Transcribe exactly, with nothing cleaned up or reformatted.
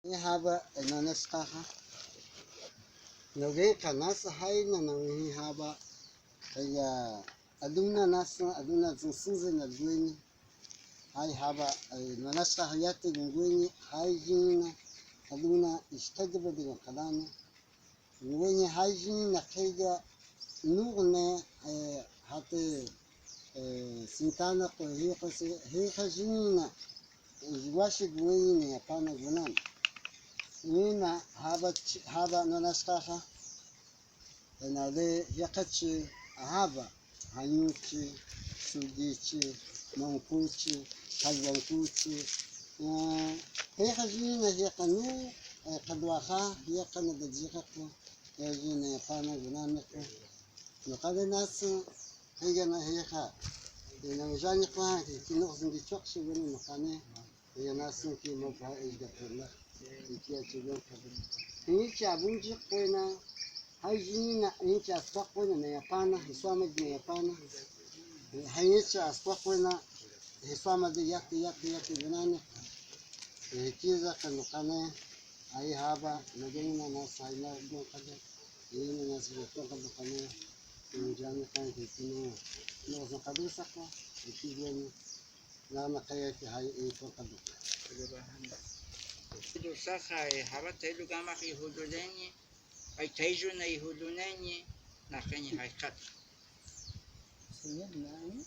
Haba enana sikaha. Noge kanasa haina na haba ya aduna nasa aduna zinsinze na dweni. Hai haba enana sikaha yate ngweni hai jina aduna ishtagaba de kalana. Ngweni hai jina kega nurne hate sintana ko hiha jina. Ziwashi gweni ne yapana gunana. Nina haba haba nona shkaha. Enale yakachi ahaba hanyuchi sugichi mankuchi kalwankuchi. Hiha jina hiha nu kadwaha hiha na dajihaka. Hiha jina yapana gunana ko. Nukale nasi hiha na hiha. Ina mujani kwa haki kinu kuzingi chokshi gweni nukane. Iyo nasinki mova ejda pela. Ikia chibon kabla. Inyicha bunji kwena. Haijina inyicha aswa kwena na yapana iswama jina yapana. Hainyicha aswa kwena iswama de yaki yaki yaki binane. Ikiza kanukane. Ai haba nageni na nasa ina gon kada. Ina nasa gon kada kane. Injani kan kitino. Nasa kabisa kwa ikigeni. Nama kaya ki hai ito kaduka. Ido sasa haba taidu gama ki hudu lenyi. Ai taidu na ihudu lenyi. Na kenyi hai kata. Sini nani?